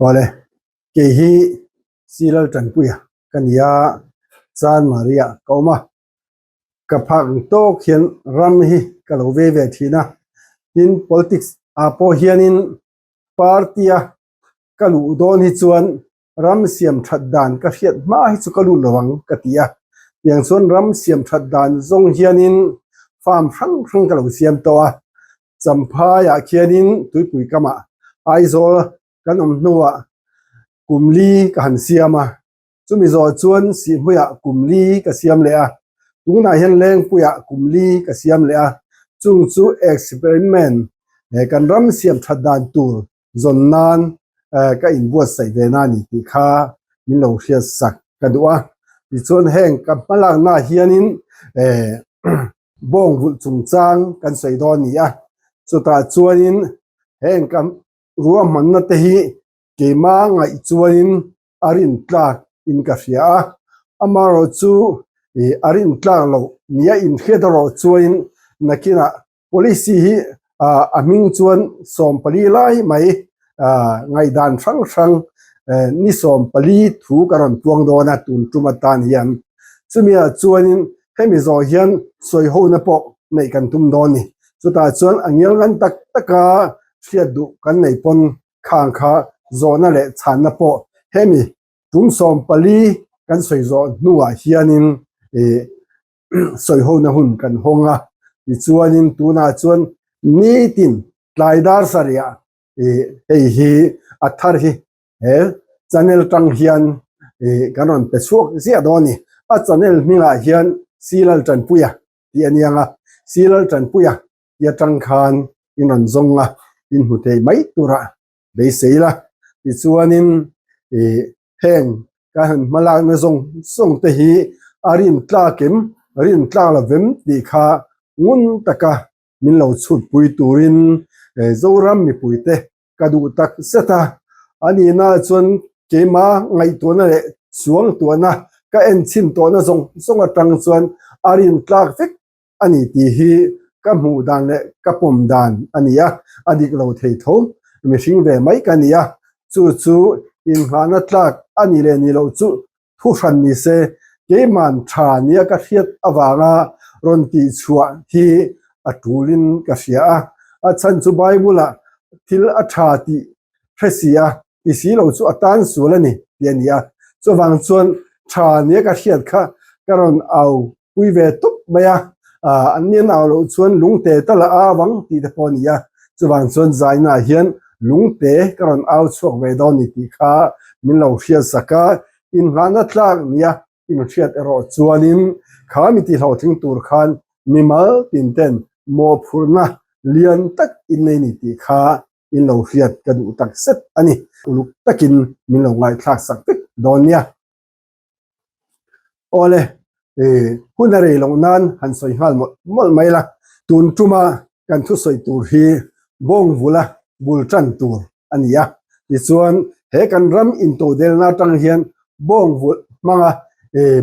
Awle, kei hi Silal Tanpuia ka ni a, Chanmari-ah ka awm a. Ka phak ang tawk hian ram hi ka lo vei ve thin a, tin politics ah pawh hianin party-a ka luh dawn hi chuan ram siam that dan ka hriat hma hi chu ka lut lo ang ka ti a. Tiang chuan ram siam that dan zawng hianin farm hrang hrang ka lo siam tawh a, Champhaiah khianin tuipui kamah Aizawl kan awm hnuah kum li ka han siam a, chumi zawh chuan Sihhmuiah kum li ka siam leh a, tunah hian Lengpuiah kum li ka siam leh a, chung chu experiment kan ram siam that dan tur zawn nan ka inbuatsaih ve na a ni tih kha min lo hriat sak ka duh a. Tichuan heng ka hmalaknaah hianin bawng vulh chungchang kan sawi dawn a ni a, chutah chuanin heng ka ruahmanna te hi keimah ngaih chuanin a rin tlak in ka hria a, amaherawh chu a rin tlak loh nia inhriat erawh chuanin nakinah Policy hi a hming chuan 14 lai mai ngaihdan hrang hrang ni 14 thu ka rawn puang dawn a tun tum atan hian. Chumi ah chuanin hemi zawh hian sawihona pawh neih kan tum dawn a ni. Chutah chuan a ngial ngan tak taka hriat duh kan nei pawn khang kha zawhna leh chhanna pawh hemi tum 14 kan sawi zawh hnuah hianin ih sawihona hun kan hawng a, tichuanin tunah chuan nitin tlai dar sarihah ih hei hi a thar hi he channel tang hian ih kan rawn pe chhuak ziah dawn a ni. A channel hmingah hian Silal Tanpuia tih a ni ang a, Silal Tanpuia tih atang khan in rawn zawng a, in hmu thei mai turah beisei la. Tichuanin ih heng ka han hmalakna zawng zawng te hi a rin tlak em, rin tlak lo vem tih kha ngun taka min lo chhutpui turin Zoram mipuite ka duh tak zet a. A nihna chuan keimah ngaihtuahna leh suangtuahna ka en chhin tawhna zawng zawng atang chuan a rin tlak vek a ni tih hi ka hmuh dan leh ka pawm dan a ni a, a dik lo thei tho mihring ve mai ka ni a, chu chu inngahna tlak a ni leh ni loh chu thu hran ni se, keiman tha nia ka hriat avanga rawn tih chhuah hi a tulin ka hria a, a chhan chu Bible-ah thil a tha tih hre si a, ti si lo chu a tan sual a ni tih a ni a, chuvang chuan tha nia ka hriat kha ka rawn au pui ve tup mai a, an ni an au loh chuan lungte tal a au ang tih te pawh a ni a, chuvang chuan zaina ah hian lungte ka rawn au chhuak ve dawn ni tih kha min lo hriat sak a, inngahna tlak nia inhriat erawh chuanin kha mi tihhlawhtling tur khan mimal tin ten mawhphurhna lian tak in nei ni tih kha in lo hriat ka duh tak zet a ni. Uluk takin min lo ngaihthlak sak vek dawn nia. Awle, hun a rei loh nan han sawi nghal mawlh mawlh mai la. Tun tuma kan thusawi tur hi bawngvula bul tan tur a ni a. Tichuan, he kan ram intodelna atang hian bawngvulh hmanga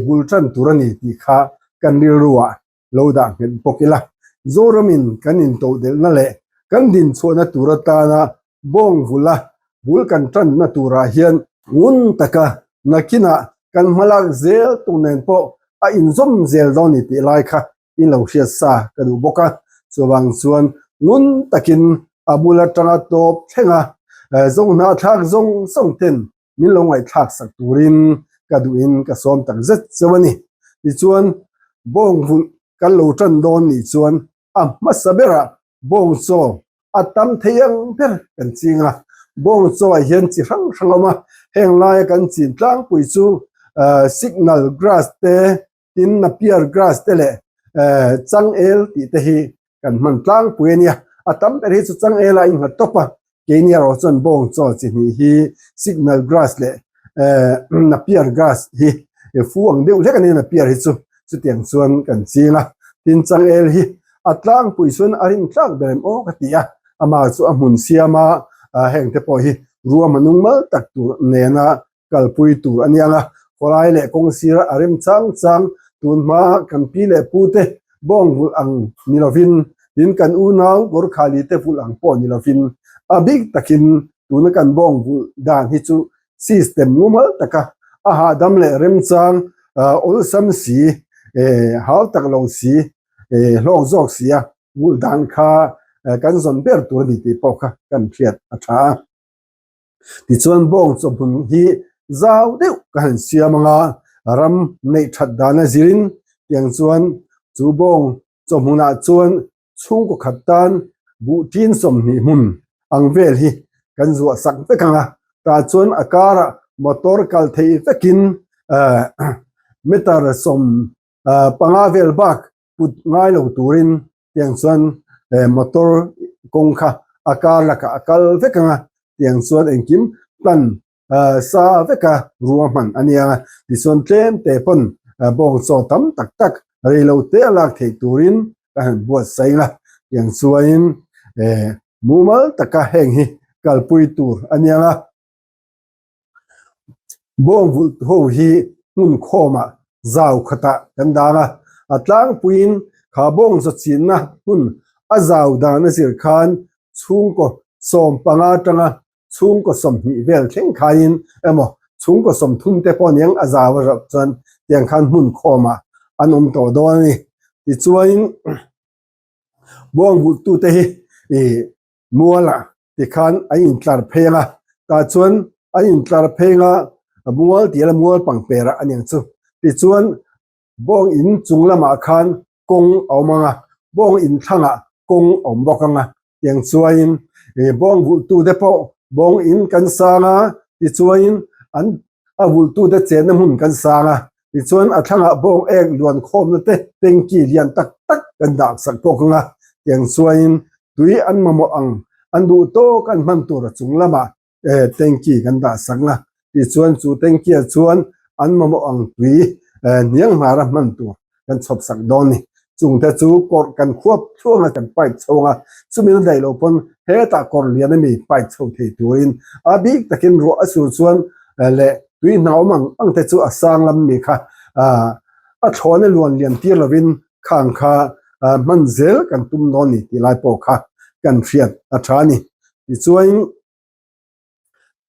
bul tan tur a ni tih kha kan rilruah lo dah nghet bawk ila. Zoramin kan intodelhna leh kan dinchhuahna tur atana bawngvula bul kan tanna turah hian ngun taka nakinah kan hmalak zel tur nen pawh a inzawm zel dawn ni tih lai kha in lo hriat sa ka duh bawk a. Chuvang chuan ngun takin a bul atanga tawp thlenga zawnghnah thlak zawng zawng ten min lo ngaihthlak sak turin ka duhin ka sawm tak zet cheu a ni. Tichuan bawng vulh kan lo tan dawn nih chuan a hmasa berah bawng chaw a tam thei ang ber kan ching a. Bawng chaw ah hian chi hrang hrang a awm a, heng laia kan chin tlangpui chu signal grass te tin napier grass te leh changel tih te hi kan hman tlangpui a nia. A tam ber hi chu changel a innghat tawp a, keini erawh chuan bawng chaw chi hnih hi signal grass leh napier grass hi fu ang deuh hlek a nia napier hi chu chutiang chuan kan ching a. Tin changel hi a tlangpui chuan a rin tlak ber em aw ka ti a, amah chu a hmun siam a, heng te pawh hi ruahman nung mal tak tur nena kalpui tur a nia nga, khawlai leh kawng sira a rem chang chang tun hma kan pi leh pu te bawng vulh ang ni lovin, tin kan unau Gorkhali te vulh ang pawh ni lovin a bik takin. Tuna kan bawng vulh dan hi chu system mumal taka a hahdam leh remchang awlsam si, hau tak lo si, hlawk zawk si a vulh dan kha kan zawn ber tur a ni tih pawh kha kan hriat a tha a. Tichuan bawng chawhmun hi zau deuh ka han siam ang a, ram neih that dana zirin tiang chuan chu bawng chawhmunah chuan chhungkaw khat tan buh tin 20 hmun ang vel hi kan zuah sak vek ang a, tah chuan a karah motor kal thei vekin meter 15 vel bak put ngai lo turin tiang chuan motor kawng kha a kar lakah a kal vek ang a, tiang chuan engkim plan sa veka ruahman a nia. Tichuan tlem te pawn bawng chaw tam tak tak rei lo te a lak theih turin ka han buatsaih a, tiang chuanin mumal taka heng hi kalpui tur a nia nga. Bawng vulh ho hi hmun khawmah zau khatah kan dang a, a tlangpuiin kha bawng chaw chinna hmun a zau dan a zir khan chhungkaw 15 atanga chhungkaw 20 vel thleng khaiin emaw chhungkaw 30 te pawh aniang a zau a rauh chuan tiang khan hmun khawmah an awm tawh dawn a ni. Tichuanin bawng vulhtute hi ih mualah tikhan an intlar phei ang a, tah chuan an intlar phei ang a, mual tih a la mual pangperah a niang chu. Tichuan bawng in chung lamah khan kawng a awm ang a, bawng in thlangah kawng a awm bawk ang a, tiang chuanin ih bawng vulhtute pawh bawng in kan sang a, tichuanin an a vulhtute chenna hmun kan sang a, tichuan a thlangah bawng ek luan khawmna te tanky lian tak tak kan dah sak bawk ang a, tiang chuanin tui an mamawh ang an duh tawk an hman tur a chung lamah tanky kan dah sak ang a, tichuan chu tanky ah chuan an mamawh ang tui hniang hnara hman tur kan chhawp sak dawn a ni. Chungte chu kawrh kan khuap thluang a kan pipe chho ang a, chumi na daih loh pawn hetah kawrh lian ami pipe chho thei turin a bik takin ruah a sur chuan leh tui hna awm ang ang te chu a sang lam mi kha a thlawna luan lian tir lovin khang kha hman zel kan tum dawn ni tih lai pawh kha kan hriat a tha a ni. Tichuan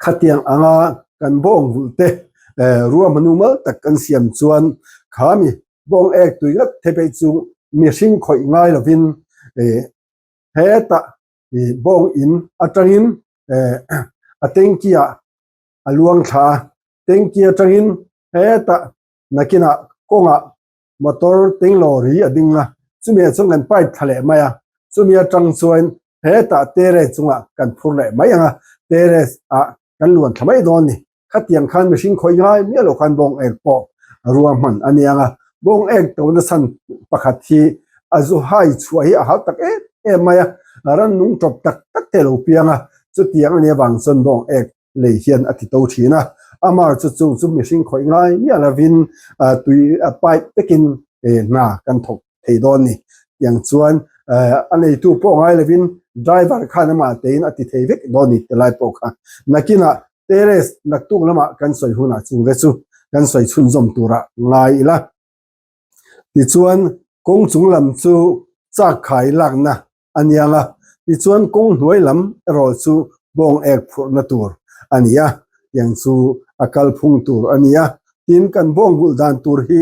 Khatiang anga kan bawng vulh te ruahmanu mal tak kan siam chuan kha mi bawng ek tui ngat thei pei chu mihring khawih ngai lovin hetah bawng in atangin a tanky ah a luang thla a, tanky atangin hetah nakinah kawngah motor teng lorry a ding a, chumi ah chuan kan pipe thla leh mai a, chumi atang chuan hetah terrace chungah kan phur leh mai ang a, terrace ah kan luan thla mai dawn a ni. Khatiang khan mihring khawi ngai miah loh khan bawng ek pawh rua hman a ni ang a, bawng ek tona chhan pakhat hi a zu hai chhuah hi a hau tak em em mai a, rannung tawp tak tak te a lo piang a, chutiang a nih avang chuan bawng ek lei hian a ti to thin a, amar chu chung chu mihring khawih ngai miah lovin tui pipe vekin hna kan thawk thei dawn ni. Tiang chuan a neitu pawh ngai lovin driver khan amah tein a ti thei vek dawn ni ti lai pawh kha nakinah terrace naktuk lamah kan sawi hunah chung te chu kan sawi chhunzawm turah ngai ila. Tichuan kawng chung lam chu chak khai lakna a niang a, tichuan kawng hnuai lam erawh chu bawng ek phurhna tur a ni a, tiang chu a kalphung tur a ni a. Tin, kan bawng bulh dan tur hi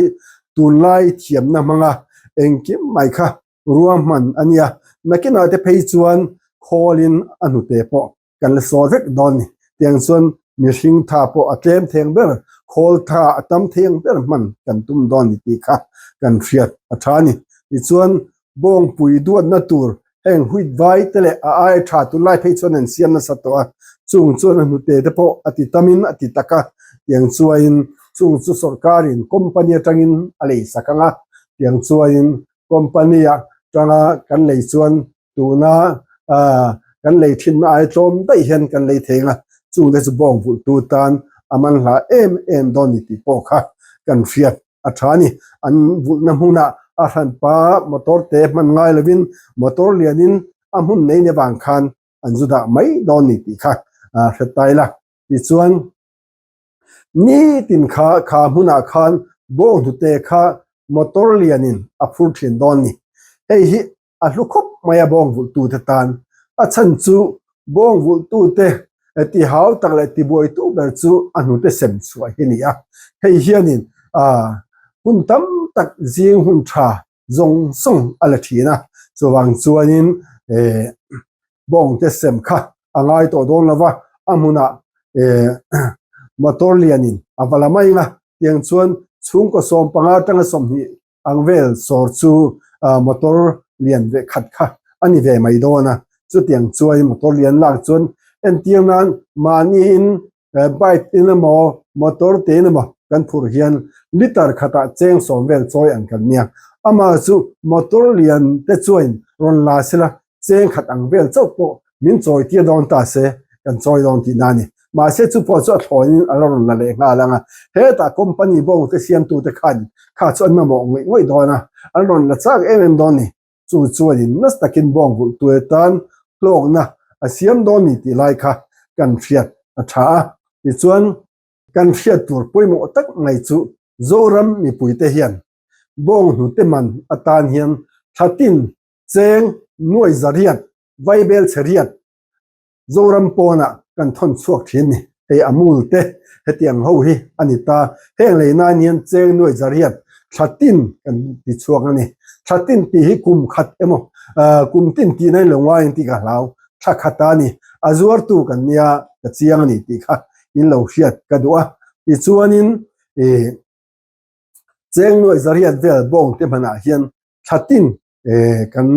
tunlai thiamna hmanga engkim mai kha ruahman a ni a, nakinah te phei chuan khawlin a hnute pawh kan la sawi vek dawn ni. Tiang chuan mihring tha pawh a tlem theng ber, khawl tha a tam theng ber hman kan tum dawn ni tih kha kan hriat a tha a ni. Tichuan bawngpui duatna tur heng huit vai te leh a aia tha tunlai phei chuan an siam nasa tawh a, chung chuan a hnute te pawh a ti tamin a ti tak a, tiang chuain chung chu sawrkarin company atangin a lei sak ang a, tiang chuain company atanga kan lei chuan Tuna kan lei thinna ai tlawm daih hian kan lei thei ang a, chungte chu bawng vulhtu tan a man hla em em dawn ni tih pawh kha kan hriat a tha a ni. An vulhna hmunah a hranpa motor te hman ngai lovin motor lianin a hmun nei ni avang khan an zu dah mai dawn ni tih kha hre ta ila. Tichuan nitin kha kha hmunah khan bawnghnute kha motor lianin a phur thin dawn ni. Hei hi a hlu khawp mai a bawng vulhtute tan. A chhan chu bawng vulhtute. Ti hau tak leh ti buaitu ber chu a hnute sem chhuah hi a ni a. Hei hianin hun tam tak zing hun tha zawng zawng a la thin a, chuvang chuanin bawngte sem kha a ngai tawh dawn lo va, a hmunah motor lianin a va la mai ang a, tiang chuan chhungkaw 15 atanga 20 ang vel sawr chu motor lian ve khat kha a ni ve mai dawn a, chutiang chuan motor lian lak chuan entir nan mahniin bike in emaw motor te in emaw kan phurh hian liter khatah cheng sawm vel chawi ang kan nia, amah chu motor lian te chuan rawn la sela cheng khat ang vel chauh pawh min chawi tir dawn ta se kan chawi dawn tihna a ni. Mahse chu pawh chu a thlawnin a la rawn la leh nghal ang a, hetah company bawng te siamtute khan kha chu an mamawh ngawih ngawih dawn a, an rawn la chak em em dawn ni. Chu chuanin nasa takin bawng vulh tuai tan hlawkna a siam dawn ni tih lai kha kan hriat a tha a. Tichuan kan hriat tur pawimawh tak mai chu Zoram mipuite hian bawng hnute man atan hian thlatin cheng nuai zariat, vaibel chhe riat Zoram pawnah kan thawn chhuak thin ni. Hei a mul te hetiang ho hi a ni ta. Heng lei nan hian cheng nuai zariat thla tin kan ti chhuak a ni. Thla tin tih hi kum khat emaw kum tin tih na in lo ngai ang tih ka hlau. Thla khat a ni. A zuartu kan nia ka chiang a ni tih kha in lo hriat ka duh a. Tichuanin ih cheng nuai zariat vel bawng te hmanah hian thla tin kan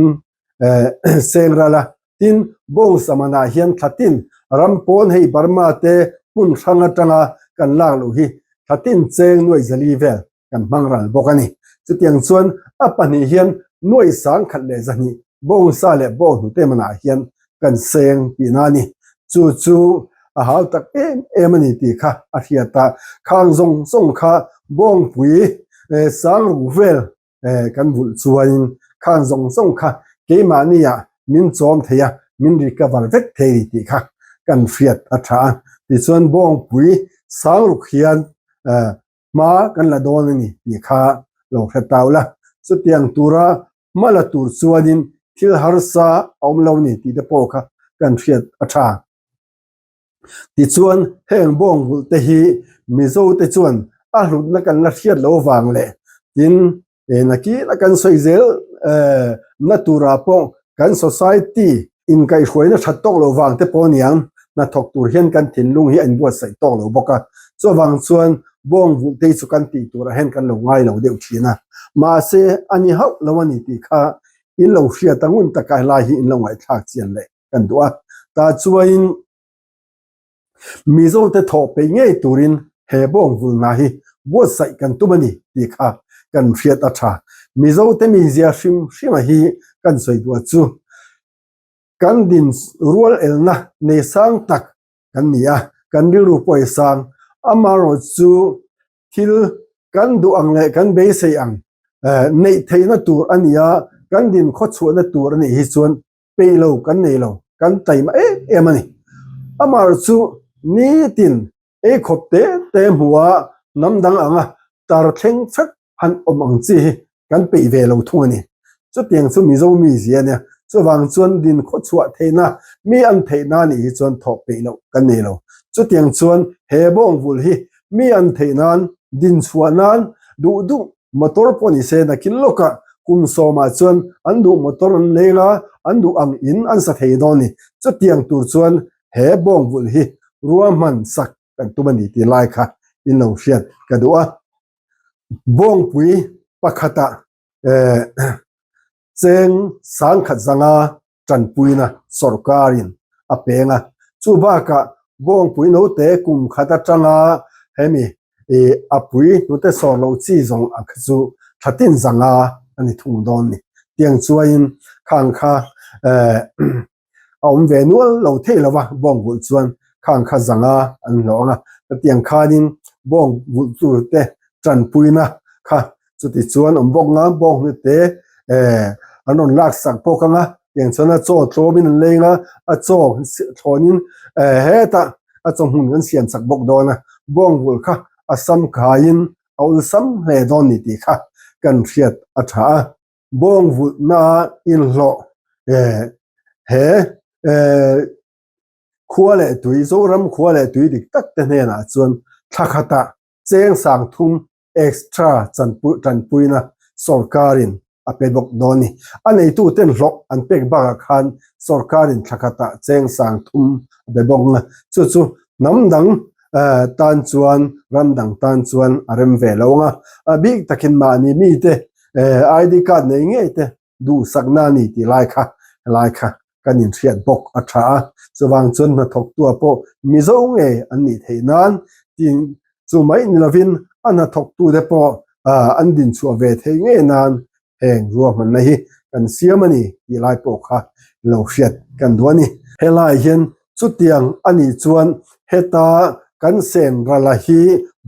seng ral a, tin bawng samanah hian thla tin ram pawn hei Burma te hmun hrang atanga kan lak loh hi thla tin cheng nuai zali vel kan hmang ral bawk a ni. Chutiang chuan a pahnih hian nuai sang khat leh zahnih bawng sa leh bawng hnute manah hian kan seng tihna a ni. Chu chu a hau tak em em a ni tih kha a hriat a, khang zawng zawng kha bawngpui sang ruk vel kan vulh chuanin khan zawng zawng kha keimahnia min chawm thei a, min recover vek thei ni tih kha kan hriat a tha a. Tichuan bawngpui sang ruk hian hma kan la dawn a ni tih kha lo hre tau la. Chutiang tura hma la tur chuanin thil harsa a awm lo ni tih te pawh kha kan hriat a tha. Tichuan heng bawng vulh te hi Mizo te chuan a hlutna kan la hriat lo vang leh tin nakina kan sawi zel na turah pawh kan society inkaihhruaina that tawk lo vang te pawh aniang hnathawk tur hian kan thinlung hi a inbuatsaih tawk lo bawk a, chuvang chuan bawng vulh te hi chu kan tih turah hian kan lo ngai lo deuh thin a, mahse a ni hauh lo a ni tih kha in lo hriat a ngun taka helai hi in lo ngaihthlak chian leh kan duh a, tah chuanin Mizote thawh peih ngei turin he bawng vulhna hi buatsaih kan tum a ni tih kha kan hriat a tha. Mizote mizia hrim hrima hi kan sawi duh chu kan din rual elna nei sang tak kan ni a, kan rilru pawh a sang. Amaherawhchu chu thil kan duh ang leh kan beisei ang neih theihna tur a ni a, kan din khawchhuahna tur a nih hi chuan peih lo kan nei lo, kan taima em em a ni. Amar chu nitin ei khawp te te hmuh a hnam dang anga tar thleng fek han awm ang chi hi kan peih ve lo thung a ni. Chutiang chu Mizo mizia a nia, chuvang chuan din khawchhuah theihna, mi an theihna nih hi chuan thawh peih loh kan nei lo. Chutiang chuan he bawng vul hi mi an theih nan, din chhuah nan duh duh Motor pawh ni se nakin lawkah kum sawmah chuan an duh motor an leng a, an duh ang in an sa thei dawn ni. Chutiang tur chuan he bawng vulh hi ruahman sak kan tum a ni tih lai kha in lo hriat ka duh a. Bawngpui pakhatah eh cheng sangkhat zanga tanpuina sorkarin a peng a, chu bakah bawngpui note kum khat atanga hemi ih a pui hnute sawr loh chi zawng ang kha chu tha tin zanga a ni thung dawn ni. Tiang chuain khang kha eh a awm ve nual lo thei lo va, bawng vulh chuan khang kha zanga an hlawh ang a, hetiang khanin bawng vulh turte tanpuina kha Chuti chuan awm bawk nga bawk hnute eh an rawn lak sak bawk ang a, tiang chuan a chaw tlawmin an leng a, a chaw thlawnin eh hetah a chaw hmun kan siam sak bawk dawn a, bawng vulh kha a sam kaiin a awlsam hle dawn ni tih kha kan hriat a tha a. Bawng vulhna inhlawh eh he eh. Khua leh tui, Zoram khua leh tui dik tak te hnenah chuan thla khatah cheng sangthum extra tanpuina sorkarin a pe bawk dawn a ni. A neituten hlawh an pek bakah khan sorkarin thla khatah cheng sangthum a pe bawk ang a, chu chu hnam dang tan chuan ram dang tan chuan a rem ve lo ang a, a bik takin mahni mite ID card nei ngei te duhsakna a ni tih lai kha helai kha kan inhriat bawk a tha a, chuvang chuan hnathawktua pawh Mizo ngei an nih theih nan tin chu mai ni lovin a hnathawktute pawh an dinchhuah ve theih ngei nan heng ruahmanna hi kan siam a ni tih lai pawh kha lo hriat kan duh a ni. Helai hian chutiang a nih chuan heta kan sen rala hi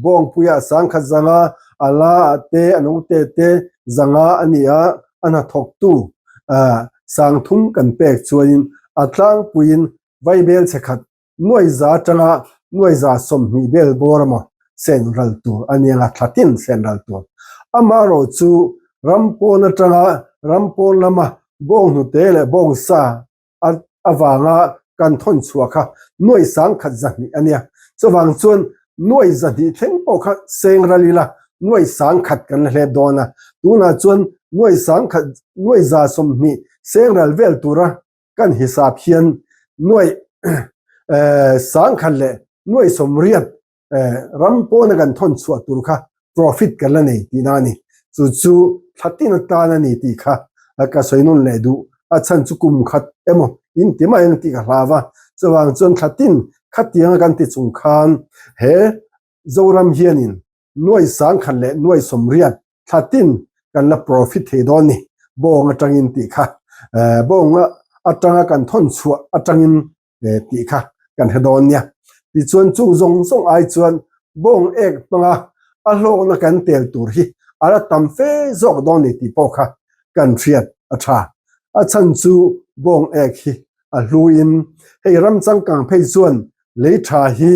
Bawngpuia sangkhat zanga a la ah te a note te zanga a ni a, a hnathawktu sangthum kan pek chuanin a tlangpuiin Vaibel chhe khat nuaiza atanga nuaiza 20 bel bawr emaw sen ral tur a ni ang a, thla tin sen ral tur. Amaherawh chu ram pawn atanga ram pawn lama bawnghnute leh bawngsa avanga kan thawn chhuah kha nuai 10,000 200 a nia. Chuvang chuan nuai 200 thleng pawh kha seng ral ila nuai 10,000 kan la hlep dawn a. Tunah chuan nuai 10,000 nuai 120 seng ral vel tura kan hisap hian nuai 10,000 leh nuai 80 ram pawna kan thawn chhuah tur kha profit kan la nei tihna a ni. Chu chu thla tin atan a ni tih kha ka sawi nawn leh duh. A chhan chu kum khat emaw in ti mai ang tih ka hlau a. Chuvang chuan thla tin khatianga kan ti chung khan he Zoram hianin nuai 10,000 leh nuai 80 thla tin kan la profit thei dawn ni. Bawng atangin tih kha bawng atanga kan thawn chhuah atangin tih kha kan hre dawn nia. Tichuan chung zawng zawng ai chuan bawng ek hmanga a hlawkna kan tel tur hi a la tam fe zawk dawn ni tih pawh kha kan hriat a tha. A chhan chu bawng ek hi a hluin hei ram changkang phei chuan lei tha hi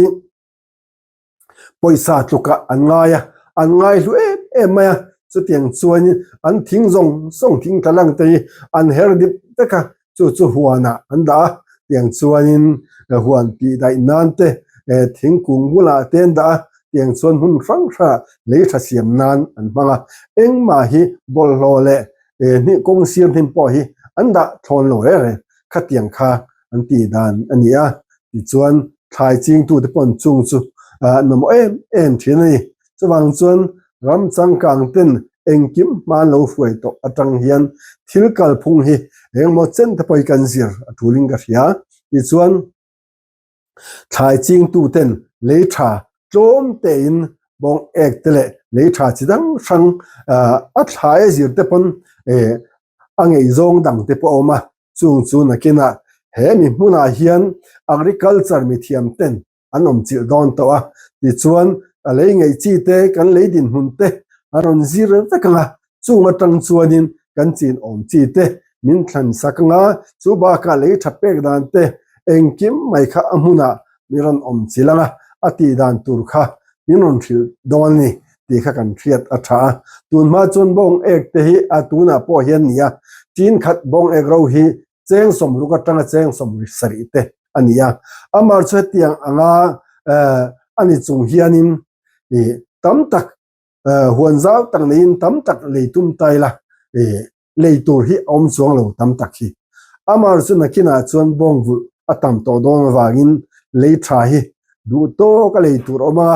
pawisa tlukah an ngai a, an ngai hlu em em mai a, chutiang chuanin an thing zawng zawng thing tla lang te hi an her dip vek a, chu chu huanah an dah a, tiang chuanin huan tih daih nan te thingkung bulah te an dah a, tiang chuan hmun hrang hrangah lei tha siam nan an hmang a, engmah hi bawlhhlawh leh hnih kawng sir hnim pawh hi an dah thlawn lo reng reng, khatiang kha an tih dan a ni a, tichuan thlai chingtute pawn chung chu an mamawh em em thin a ni. Chuvang chuan ram changkang ten engkim hma an lo hruai tawh atang hian thil kalphung hi engemaw chen te pawh hi kan zir a tulin ka hria. Tichuan thlai chingtuten lei tha tlawm tein bawng ek te leh lei tha chi dang hrang a thlai a zir te pawn a ngeihzawng dang te pawh a awm a. Chung chu nakinah he mi hmunah hian agriculture mithiam ten an awm chilh dawn tawh a, tichuan a lei ngeih chi te kan lei dinhmun te a rawn zir vek ang a, chung atang chuanin kan chin awm chi te min thlan sak ang a, chu bakah lei tha pek dan te engkim mai kha a hmunah min rawn awm chilh ang a, a tih dan tur kha min rawn hrilh dawn a ni tih kha kan hriat a tha a. Tun hma chuan bawng ek te hi a tunah pawh hian ni a, tin khat bawng ek ro hi cheng 60 atanga cheng 70 te a ni a. Amah chu hetiang anga a ni chung hianin tam tak huan zau tak neiin tam tak lei tum ta ila lei tur hi a awm chuang lo tam tak hi. Amah chu nakinah chuan bawng vulh a tam tawh dawn avangin lei tha hi duh tawk a lei tur a awm a,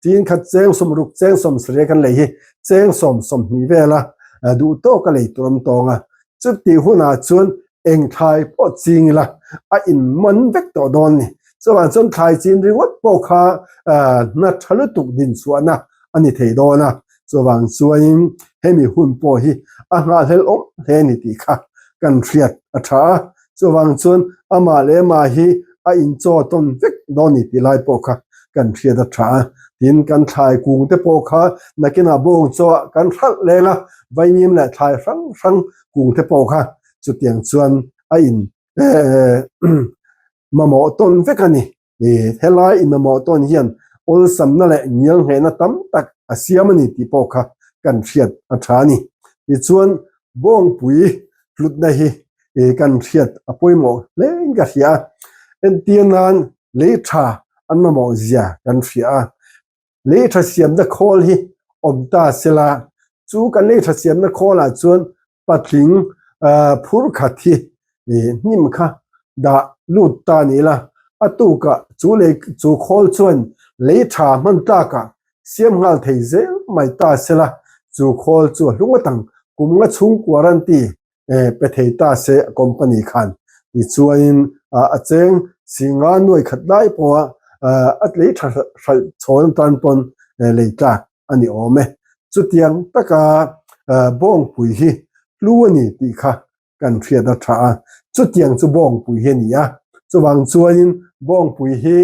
tin khat cheng 60 cheng 70 kan lei hi cheng 10 20 vela duh tawk a lei tur a awm tawng a. Chutih hunah chuan eng thlai pawh ching ila a inman vek tawh dawn a ni. Chuvang chuan thlai chin ringawt pawh kha hna tha lutuk dinchhuahna a ni thei dawn a. Chuvang chuanin hemi hun pawh hi a nghahhlel awm hle a ni tih kha kan hriat a tha a. Chuvang chuan amah leh amah hi a inchaw tawn vek dawn a ni tih lai pawh kha kan hriat a tha a. Tin, kan thlai kung te pawh kha nakinah bawng chaw ah kan hralh leng a, vaimim leh thlai hrang hrang kung te pawh kha chutiang chuan a in mamawh tawn vek a ni. Helai inmamawh tawn hian awlsamna leh ngialnghehna tam tak a siam a ni tih pawh kha kan hriat a tha a ni. Tichuan, Bawngpui hlutna hi kan hriat a pawimawh hle in ka hria a. Entir nan. Lei tha an mamawh zia kan hria a. Lei tha siamna khawl hi awm ta sela, chu kan lei tha siamna khawlah chuan patling phur khat hi hnim kha dah lut ta ni ila, a tukah chu lei chu khawl chuan lei tha hman tlakah siam nghal thei zel mai ta sela, chu khawl chu a hlung atang kum nga chhung quarantine pe thei ta se a company khan tichuanin a cheng singa nuai khat lai pawha a tlei tha hralh chhawn atan pawn lei tlak a ni awm e. Chutiang taka bawngpui hi hlu a ni tih kha kan hriat a tha a, chutiang chu bawngpui hi a ni a. Chuvang chuanin bawngpui hi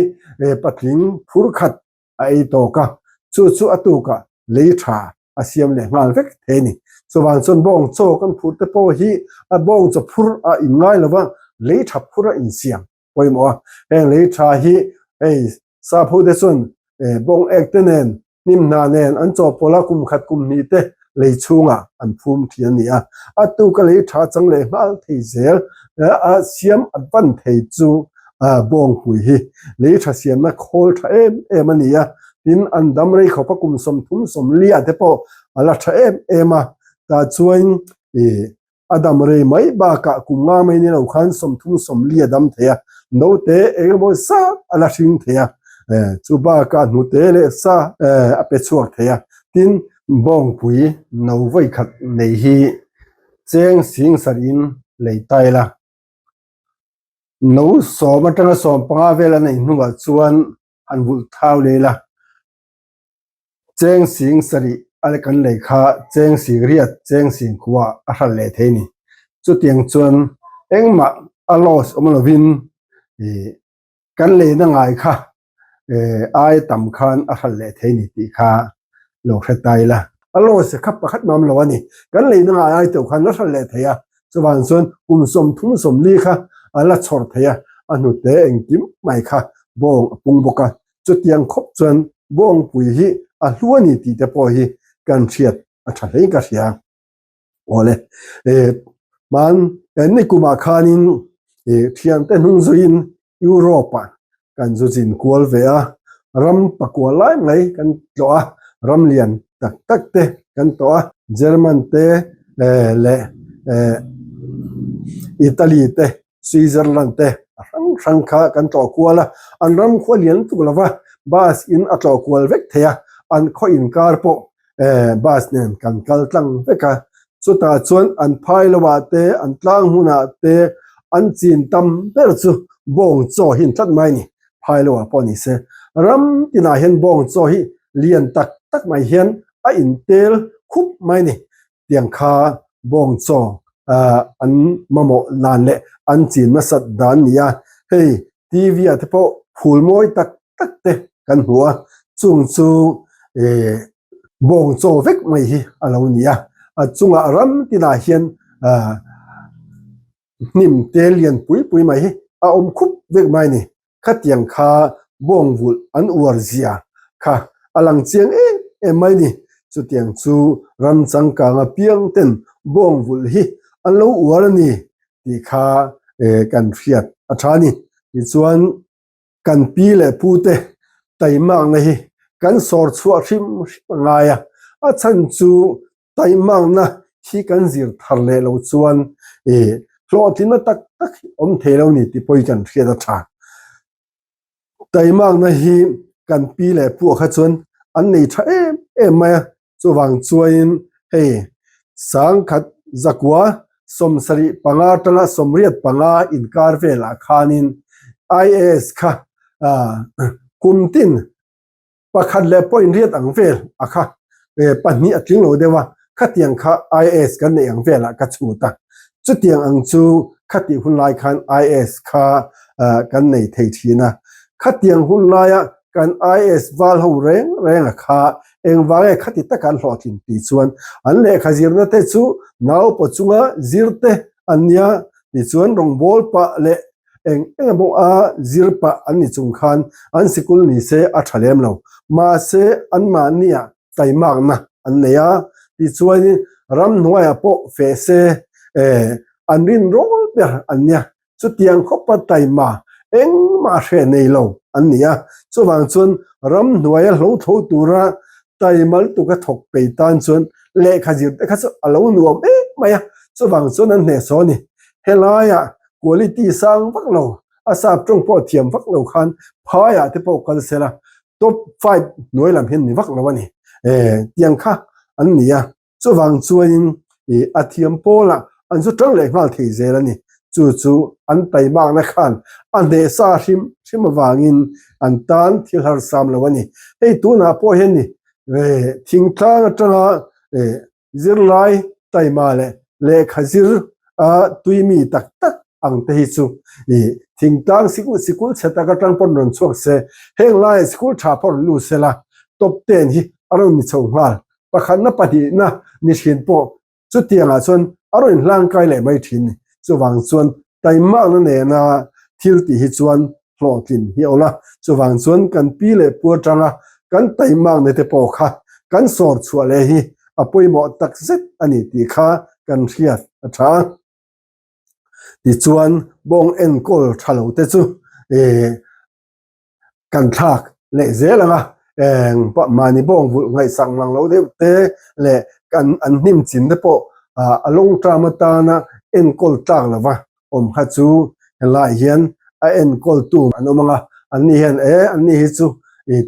patling phur khat a ei tawk a, chu chu a tukah lei tha a siam leh nghal vek thei a ni. Chuvang chuan bawng chaw kan phur te pawh hi a bawng chaw phur a in ngai lo va, lei tha phur a insiam pawimawh a. Heng lei tha hi hei sapho te chuan bawng ek te nen hnim hna nen an chaw pawlh a, kum khat kum hnih te lei chhungah an phum thin a ni a. A tuka lei tha chang leh nghal thei zel a siam a ban thei chu bawngpui hi lei tha siamna khawl tha em em a ni a. Tin, an dam rei khawp a kum 30 40 te pawh a la tha em em a. Tah chuan ih A dam rei mai bakah kum nga mai ni lo khan 30 40 a dam thei a, naute eng emaw zat a la hring thei a, chu bakah hnute leh sa a pe chhuak thei a. Tin, bawngpui no vawi khat nei hi cheng sing sarhin lei ta ila, no 10 atanga 15 vel a neih hnuah chuan han vulh thau leh ila. Cheng sing sarih a kan lei kha cheng sing riat cheng sing khua a hral leh thei ni. Chutiang chuan engmah a loss awm lovin ih kan leina ngai kha eh ai tam khan a hral leh thei ni tih kha lo hre ta ila. A loss kha pakhat mam lo a ni. Kan leina ngai ai teuh khan la hral leh thei a. Chuvang chuan kum 30 40 kha a la chhawr thei a, a hnute engkim mai kha bawng a pung bawk a. Chutiang khawp chuan bawngpui hi a hlu a ni tih te pawh hi kan hriat a tha hle ka hria. Awle, hman nikumah khanin thiante hnung zuiin Europe-ah kan zu zin kual ve a, ram pakua lai mai kan tlawh a, ram lian tak tak te kan tawh a, German te leh Italy te Switzerland te a hrang hrang kha kan tlawh kual a, an ram khua lian tuk lova bus in a tlawh kual vek thei a, an khaw inkar pawh bus nen kan kal tlang vek a, chutah chuan an phai lo ah te an tlang hmun ah te an chin tam ber chu bawng chaw hi an tlat mai a ni, phai lo ah pawh ni se ram tinah hian bawng chaw hi lian tak tak mai hian a intel khup mai a ni. Tiang kha bawng chaw an mamawh dan leh an chin nasat dan ni a, hei TV ah te pawh phul mawi tak tak te kan hmu a, chung chu bawng chaw vek mai hi a lo ni a, a chungah ram tinah hian hnim te lian pui pui mai hi a awm khup vek mai a ni. Khatiang kha bawng vulh an uar zia kha a lang chiang em em mai ni. Chutiang chu ram changkang apiang ten bawng vulh hi an lo uar a ni tih kha kan hriat a tha a ni. Tichuan kan pi leh pu te taimakna hi kan sawr chhuah hrim hrim a ngai a, a chhan chu Taihmakna hi kan zir thar leh lo chuan hlawhtlinna tak tak hi awm thei lo ni tih pawhin kan hriat a tha. Taihmakna hi kan pi leh puah kha chuan an nei tha em em mai a, chuvang chuanin hei 1000 zakua 75 atanga 85 inkar velah khanin IAS kha kum tin Pakhat leh point riat ang vel a kha 2 a tling lo deuh a, khatiang kha IAS kan neih ang velah ka chhut a. Chutiang ang chu khatih hun lai khan IAS kha kan nei thei thin a. Khatiang hun laia kan IAS val ho reng reng a kha engvang nge khati taka an hlawhtlin tih chuan an lehkha zirna te chu naupaw chunga zir te an nia tichuan rawngbawl pah leh Eng eng emaw a zir pah an ni chung khan an sikul ni se a tha lem lo. Mahse anmahniah taimakna an nei a, tichuanin ramhnuaiah pawh feh se an rinrawl ber an nia. Chutiang khawpa taima engmah hreh nei lo. an ni a. Chuvang chuan ramhnuaia hlo tho tura taimal tuka thawk pei tan chuan lehkha zir te kha chu a lo nuam em mai a, chuvang chuan an hnehsawh a ni. Helaiah quality sang vak lo, a sap tawng pawh thiam vak lo khan phaiah te pawh kal se la, top five hnuai lam hian ni vak lo a ni. Tiang kha an ni a. Chuvang chuanin ih a thiam pawlah an zu tang leh nghal thei zel a ni. Chu chu an taimakna khan a hnehsa hrim hrim avangin an tan thil harsam lo a ni. Hei tunah pawh hian ni thingtlang atanga zirlai taima leh lehkha zir a tuimi tak tak ang te hi chu ih thingtlang sikul sikul chhe tak atang pawn rawn chhuak se, heng laiah sikul tha pawh rawn lut sela top ten hi a rawn ni chho nghal. Pakhatna pahnihna ni thin pawh chutiangah chuan a rawn inhlangkai leh mai thin ni. Chuvang chuan taimakna nena thil tih hi chuan hlawhtlin hi a awm a. Chuvang chuan kan pi leh pu atanga kan taimakna te pawh kha kan sawr chhuah leh hi a pawimawh tak zet a ni tih kha kan hriat a tha. Tichuan bawng enkawl tha lo te chu eh kan thlak leh zel ang a, eng mahni bawng vulh ngaihsak mang lo deuh te leh kan an hnim chin te pawh a long term atana enkawl tlak lova awm kha chu helaiah hian a enkawl tu an awm ang a, an ni hian e an ni hi chu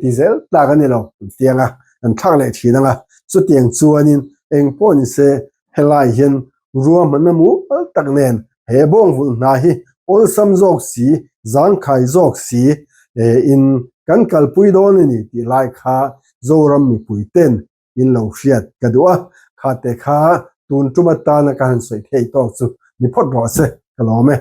ti zel tlak a ni lo an ti ang a, kan thlak leh thin ang a, chutiang chuanin eng pawh ni se helaiah hian Ruahmanna mual tak nen he bawngvulh hna hi awlsam zawk si, zangkhai zawk si in kan kalpui dawn a ni tih lai kha Zoram mipui ten in lo hriat ka duh a, khate kha tun tum atana ka han sawi thei tawk chu ni phawt rawh se ka lawm e.